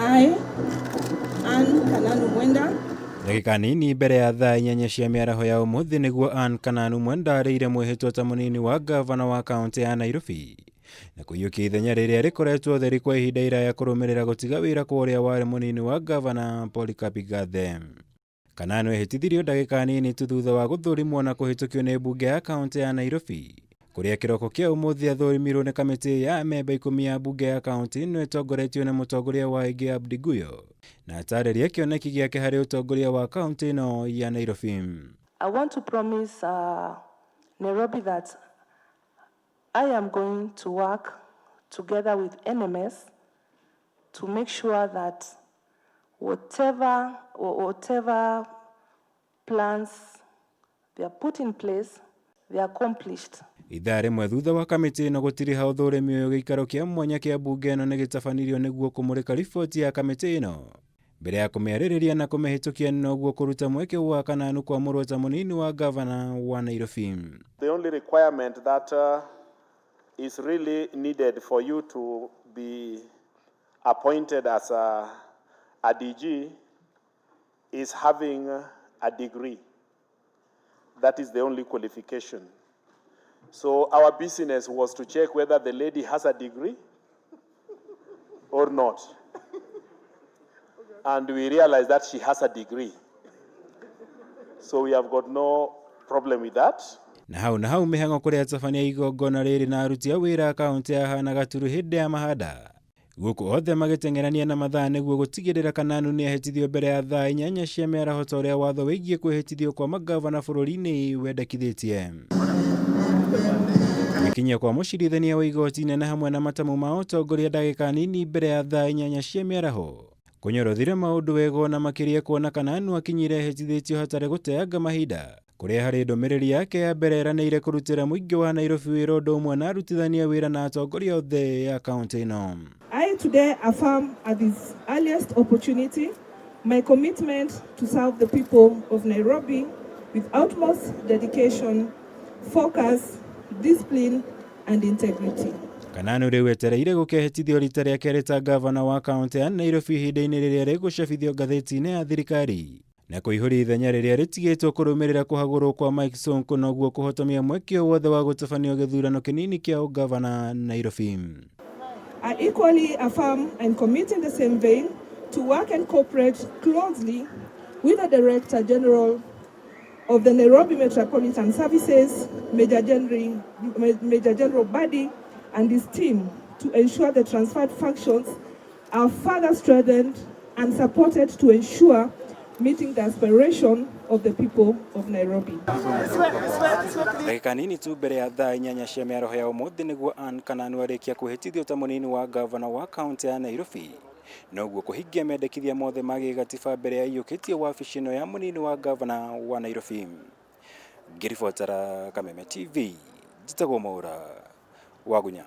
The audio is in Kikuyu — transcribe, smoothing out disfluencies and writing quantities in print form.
I, Ann Kananu Mwenda, Ndagĩka nini mbere ya thaa 8 cia mĩaraho ya ũmũthĩ nĩguo Ann Kananu Mwenda arĩire mwĩhĩtwa ta mũnini wa gavana wa kaũntĩ ya Nairobi na kũiyũkia ithenya rĩrĩa rĩkoretwo theri kwa ihinda iraya kũrũmĩrĩra gũtiga wĩra kwa ũrĩa warĩ mũnini wa gavana Polycarp Igathe. Kananu ehĩtithirio ndagĩka nini tu thutha wa gũthũrimwo na kũhĩtũkio nĩ mbunge ya kaũntĩ ya Nairobi kũrĩa kĩroko kĩa ũmũthĩ athũrimirwo nĩ kamĩtĩ ya amemba 10 ya mbunge ya kaũntĩ ĩno ĩtongoretio nĩ mũtongoria wa ĩngĩ Abdi Guyo na atarĩria kĩoneki gĩake harĩ ũtongoria wa kaũntĩ ĩno ya Nairobi. I want to promise Nairobi that I am going to work together with NMS to make sure that whatever plans they are put in place, they are accomplished. Ithaa rĩmwe thutha wa kamĩtĩ ĩno gũtiriha ũthũrimi ũyũ, gĩikaro kĩa mwanya kĩa mbunge ĩno nĩ gĩtabanirio nĩguo kũmũrĩka riboti ya kamĩtĩ ĩno mbere ya kũmĩarĩrĩria na kũmĩhĩtũkia, noguo kũruta mweke wa Kananu kwamũrwo ta mũnini wa gavana wa Nairobi. The only requirement that is really needed for you to be appointed as a DG is having a degree. That is the only qualification. So our business was to check whether the lady has a degree or not. And we realized that she has a degree. So we have got no problem with that. Na hau na hau mĩhang'o kũrĩa atabania igongona rĩrĩ na aruti a wĩra a kaũntĩ ya Hana Gaturu hĩndĩ ya mahanda gũkũ othe magĩteng'erania na mathaa nĩguo gũtigĩrĩra Kananu nĩ ahĩtithio mbere ya thaa 8 cia mĩaraho ta ũrĩa watho wĩgiĩ kwĩhĩtithio kwa magavana bũrũri-inĩ wendekithĩtie. Gĩkinyia kwa mũcirithania wa igoti inene hamwe na matamu ma ũtongoria ndagĩka nini mbere ya thaa 8 cia mĩaraho kũnyorothire maũndũ wega na makĩria kuona Kananu akinyire ehĩtithĩtio hatarĩ gũteanga mahinda kũrĩa harĩ ndũmĩrĩri yake ya mbere eranĩire kũrutĩra mũingĩ wa Nairobi wĩra ũndũ ũmwe na arutithania wĩra na atongoria othe ya kaũntĩ ĩno. I today affirm at this earliest opportunity my commitment to serve the people of Nairobi with utmost dedication, focus, discipline, and integrity. Kananu rĩu etereire gũkehĩtithio rita rĩa kerĩ ta gavana wa kaũntĩ ya Nairobi ihinda-inĩ rĩrĩa rĩgũcabithio ngathĩti-inĩ ya thirikari na kũihũria ithenya rĩrĩa rĩtigĩtwo kũrũmĩrĩra kũhagũrwo kwa Mike Sonko noguo kũhotomia mweke o wothe wa gũtabanio gĩthurano kĩnini kĩa ũgavana Nairobi. I equally affirm and commit in the same vein to work and cooperate closely with the Director General of the Nairobi Metropolitan Services, Major General Badi, and his team to ensure the transferred functions are further strengthened and supported to ensure meeting the aspiration of the people of Nairobi. Ndagĩka nini tu mbere ya thaa 8 cia mĩaraho ya ũmũthĩ nĩguo Ann Kananu arĩkia kwĩhĩtithio ta mũnini wa gavana wa kaũntĩ ya Nairobi noguo kũhingia mendekithia mothe ma gĩgatiba mbere ya iyũkĩtie wabici ĩno ya mũnini wa gavana wa Nairobi. Ngĩribotera Kameme TV, njĩtagwo Mwaura Wagunya.